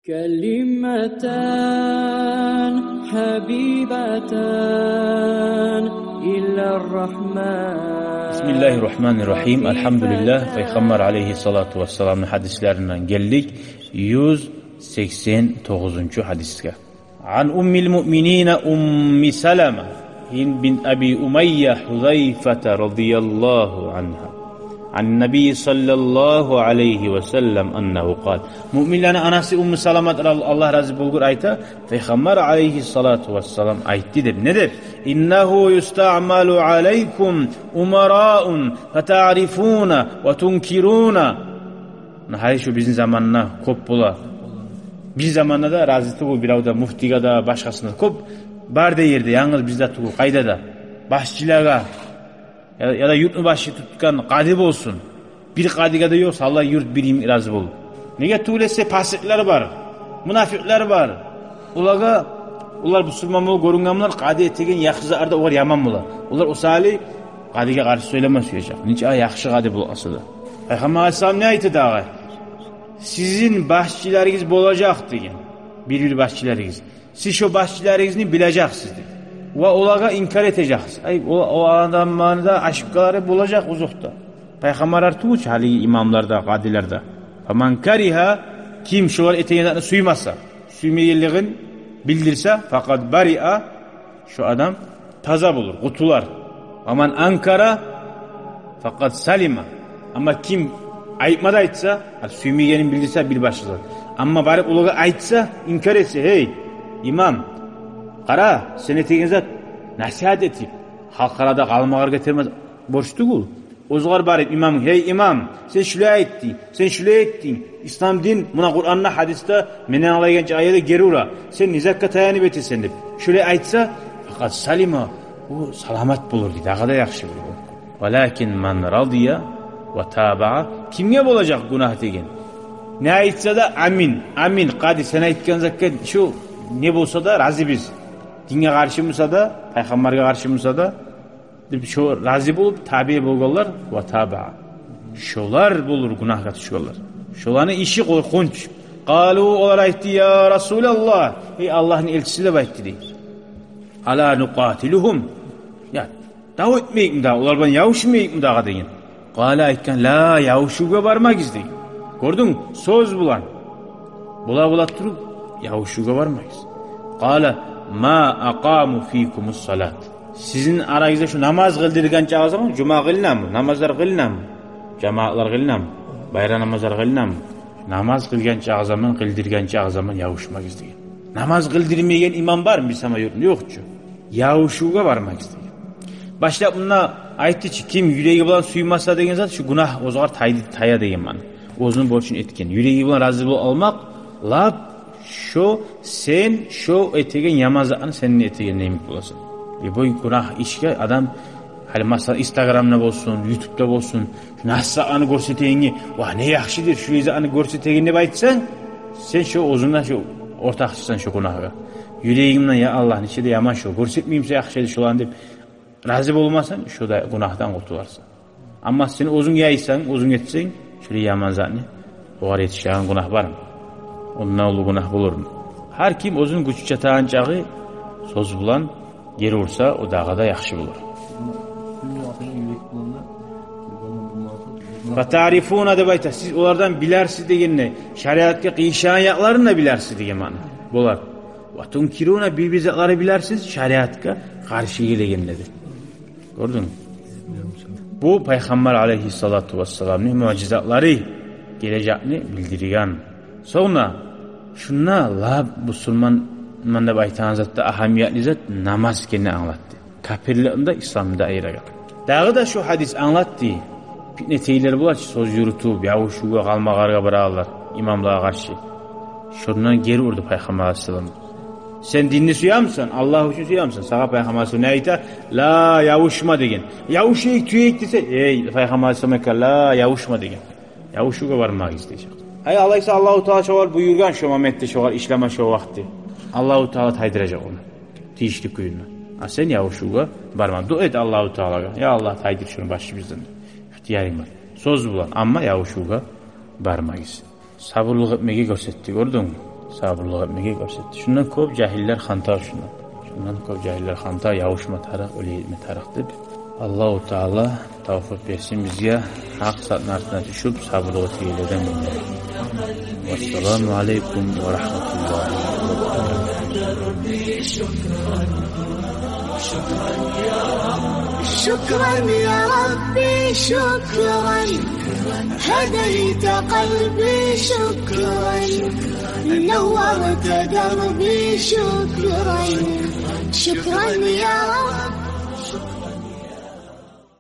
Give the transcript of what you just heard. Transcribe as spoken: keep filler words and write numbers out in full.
كلمتان حبيبتان إلى الرحمن. بسم الله الرحمن الرحيم. الحمد لله. Пайхаммар алейгьиссалату вассаламны гьадислеринден гелдик юз сексен тогъузунчу гьадисге. عن أم المؤمنين أم سلمة هند بنت أبي أمية حذيفة رضي الله عنها عن النبي صلى الله عليه وسلم أنه قال. Муъминлени анасы Умму Саламат, Аллагь рази болгъур, айта: Пайхаммар алейгьиссалату вассалам айтды деп. Не деп? إنه يستعمل عليكم أمراء فتعرفون وتنكرون. Гьали шу бизин заманда кёп бола. Бир заманда да рази тюгюл бирев де муфтиге де, башгъасына да. Кёп бар да ерде, янгыз бизде тюгюл, къайда да. Башчылагъа, я, я да юртну башчы тутгъан къади болсун. Бир къадиге де ёкъ, савлай юрт бир йимик рази болуп. Неге тюгюл эсе, пасыкълар бар, мунафикълар бар. Олагъа, олар бусурман болуп гёрюнген булан къади этеген яхшы затлар да огъар яман бола. Олар о саялы къадиге къаршы сёйлеме сюежек, нече яхшы къади болуп къалса да. Пайхаммар алейгьиссалам не айтды дагъы? Сизин башчыларыгъыз болажакъ деген. Бир-бир башчыларыгъыз. Сиз шо башчыларыгъызны билежексиз деди. Ва олагъа инкар этежексиз. Ай, о, о адамланы да ошибкалары болажакъ узукъда. Пайхаммарлар тюгюл чю гьалиги имамлар да, къадилер де. فمن كره, ким шолар этеген затны сюймесе, сюймегенлигин билдирсе, فقد برئ, шо адам таза болур, къутулар. ومن أنكر فقد سلم. Амма ким айтма да айтса, гьа, сюймегенин билдирсе бир башгъа зат. Амма барып олагъа айтса, инкар этсе: «Гьей, имам, къара, сен этеген зат насигьат этип, халкъ арада къалмагъа гетерме борч тюгюл». Оьзюгер барып имам: «Гьей, имам, сен шулай айтдынг, сен шулай этдинг. Ислам дин, муна Къуранда, гьадисде мен англайгъанча аятда гери ура. Сен не затгъа таянып этесен?» — деп шулай айтса, فقد سلم, о саламат болур дей, дагъы да яхшы болур. ولكن من رضي وتابع, кимге болажакъ гюнагь деген? Не айтса да: «Амин, амин, къади, сен айтгъан затгъа, шу не болса да разибиз. Динге къаршы буса да, пайхаммаргъа къаршы буса да», — деп, шо рази болуп, табиъ болгъанлар, وتابع. Шолар болур гюнагьгъа тюшгенлер. Шоланы иши къоркъунч. قالوا, олар айтды: «يا رسول الله, гьей Аллагьны элчиси, — деп айтды дей. — ألا نقاتلهم, я, дав этмейикми дагъы, олар булан ябушмайыкъмы дагъы?» — деген. قال, айтгъан: «لا, ябушувгъа бармагъыз», — деген. Гёрдюнг, сёз булан. Бола-бола туруп, ябушувгъа бармагъыз. قال: ما أقاموا فيكم الصلاة. Сизин арагъызда шу намаз къылдыргъан чакъы заман, жума къылынамы, намазлар къылынамы, жамаатлар къылынамы, байрам намазлар къылынамы? Намаз къылгъан чакъы заман, къылдыргъан чакъы заман ябушмагъыз деген. Намаз къылдырмайгъан имам бармы бир сама юртну? Ёкъ чу. Ябушувгъа бармагъыз деген. Башлап мунда айтды чы, ким юреги булан сюймесе деген зат, шу гюнагь оьзюгер тайды, тая деген маъна. Оьзюню борчун этген. Юреги булан рази болуп алмакъ, лап шо сен, шо этеген яман затны сен де этеген йимик боласан. Любой гюнагь ишге адам, гьали масала, Инстаграмда болсун, Ютубда болсун, шу нас затны гёрсетегенге: «Ва, не яхшыдыр шу затны гёрсетеген», — деп айтсанг, сен шо оьзюнг де шо ортакъчысан шо гюнагьгъа. Юрегингден: «Я Аллагь, нече де яман шо, гёрсетмей буса яхшы эди шоланы», — деп рази болмасанг, шо да гюнагьдан къутуларсан. Амма сен оьзюнг яйсанг, оьзюнг этсенг, шолай яман затны, огъар етишеген гюнагь бармы? Ондан уллу гюнагь болурму? Гьар ким оьзюню гючю чатагъан чакъы сёз булан гери урса, о дагъы да яхшы болур. فتعرفون деп айта, сиз олардан билерсиз дегенде, шариатгъа къыйышагъан якъларын да билерсиз деген маъна. Булар. وتنكرون, бир-бир затлары билерсиз шариатгъа къаршы гелегенде де. Гёрдюнгмю? Бу Пайхаммар алейгьиссалату вассаламны муъжизатлары, гележекни билдирген. Сонг да шунда лап бусурманман деп айтагъан затда агьамиятлы зат намаз экенни англатды. Капирликни де, исламны да айырагъан. Дагъы да шу гьадис англатды. Питне этегенлер бола чы, сёз юрютюп, ябушувгъа, къалмагъаргъа баралар имамлагъа къаршы. Шондан гери урду Пайхаммар алейгьиссалам. Сен динни сюемисен, Аллагь учун сюемисен? Сагъа Пайхаммар алейгьиссалам не айта? «Ла, ябушма», — деген. «Ябушайыкъ, тюейик», — десе, эй, Пайхаммар алейгьиссалам айтгъан: «Ла, ябушма», — деген. Ябушувгъа бармагъыз дей. Ай, алайса Аллагьу Таала шогъар буюргъан шо моментде шогъар ишлеме, шо вакъти. Аллагьу Таала тайдыражакъ ону тийишли кюйде. А сен ябушувгъа барма. Дуа эт Аллагьу Таалагъа: «Я Аллагь, тайдыр шону башыбыздан». Ихтиярынг бар. Сёз булан, амма ябушувгъа бармагъыз. Сабурлукъ этмеге гёрсетди, гёрдюнгмю? сабурлукъ этмеге гёрсетди. Шундан кёп жагьиллер хантав шундан. Шундан кёп жагьиллер хантав, явушма тарыкъ, оьле гетме тарыкъ деп. Аллагьу Таала тавфикъ берсин бизге гьакъ затны артына тюшюп, сабурлукъ этегенлерден болмагъа. Вассаламу алейкум ва рагьматуллагьи ва баракатугь. شكرا يا ربي، شكرا. هديت قلبي، شكرا. نورت دربي، شكرا. شكرا يا رب.